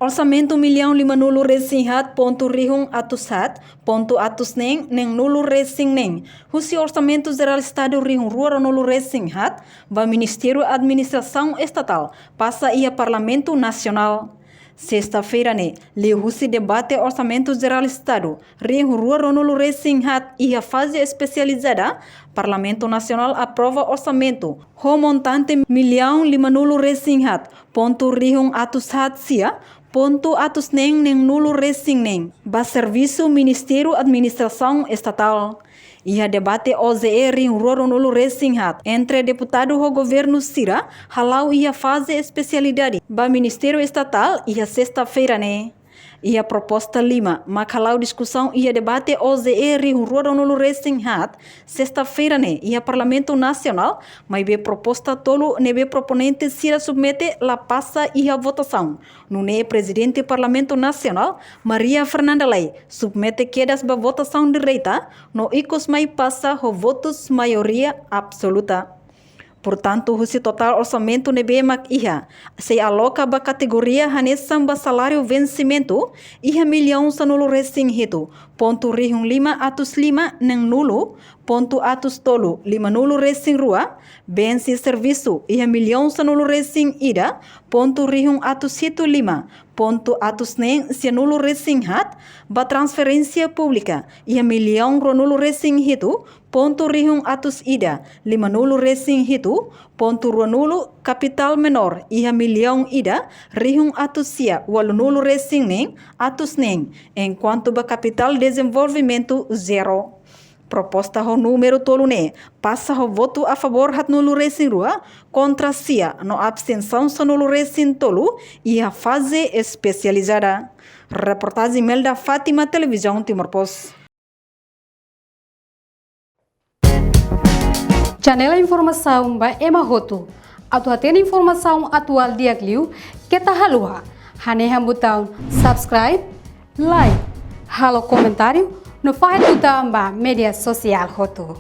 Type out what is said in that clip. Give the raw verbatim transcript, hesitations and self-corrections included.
Orsamentu millaun lima-nulu resin haat pontu rihun atus haat pontu atus neen neen-nulu resin neen husi Orsamentu Jerál Estadu rihun rua ruanulu resin haat ba Ministériu Administrasaun Estatál pasa iha Parlamentu Nasionál. Sesta-feira ne'e, liuhusi debate Orsamentu Jerál Estadu rihun rua ruanulu resin haat iha faze espesializada, Parlamentu Nasionál aprova orsamentu ho montante millaun lima-nulu resin haat pontu rihun atus haat sia pontu atus neen neen-nulu resin neen ba servisu Ministériu Administrasaun Estatál. Iha debate O J E rihun rua ruanulu resin haat entre deputadu ho governu sira hala'o iha faze espesialidade ba Ministériu Estatál iha sesta-feira ne'e. Iha proposta lima mak hala'o diskusaun iha debate O J E rihun rua ruanulu resin haat sesta-feira ne'e iha Parlamentu Nasionál, maibé proposta tolu ne'ebé proponente sira submete la pasa iha votasaun. Nune'e Prezidente Parlamentu Nasionál, Maria Fernanda Lay, submete kedas ba votasaun direta no ikus mai pasa ho votus maioria absoluta. Portantu, husi totál orsamentu ne'ebé mak iha, sei aloka ba kategoria hanesan ba saláriu vensimentu, iha millaun sanulu resin hitu pontu rihun lima atus lima neen-nulu pontu atus tolu lima-nulu resin rua, bense servisu iha millaun sanulu resin ida pontu rihun atus hitu lima pontu atus neen sia-nulu resin haat, ba transferénsia públika iha millaun ruanulu resin hitu pontu rihun atus ida lima-nulu resin hitu pontu ruanulu, kapitál menór iha millaun ida rihun atus sia ualunulu resin neen atus neen, enkuantu ba kapitál dezenvolvimentu zero. Proposta ho númeru tolu ne'e pasa ho votu a favór haatnulu resin rua, kontra sia no abstensaun sanulu resin tolu iha faze espesializada. Reportajen Melda Fátima, Televizaun Timor Post. Janela informasaun ba ema hotu. Atu hatene informasaun atuál di'ak liu, keta haluha hanehan butaun subscribe, like, halo komentáriu no fahe tutan ba média sosiál hotu.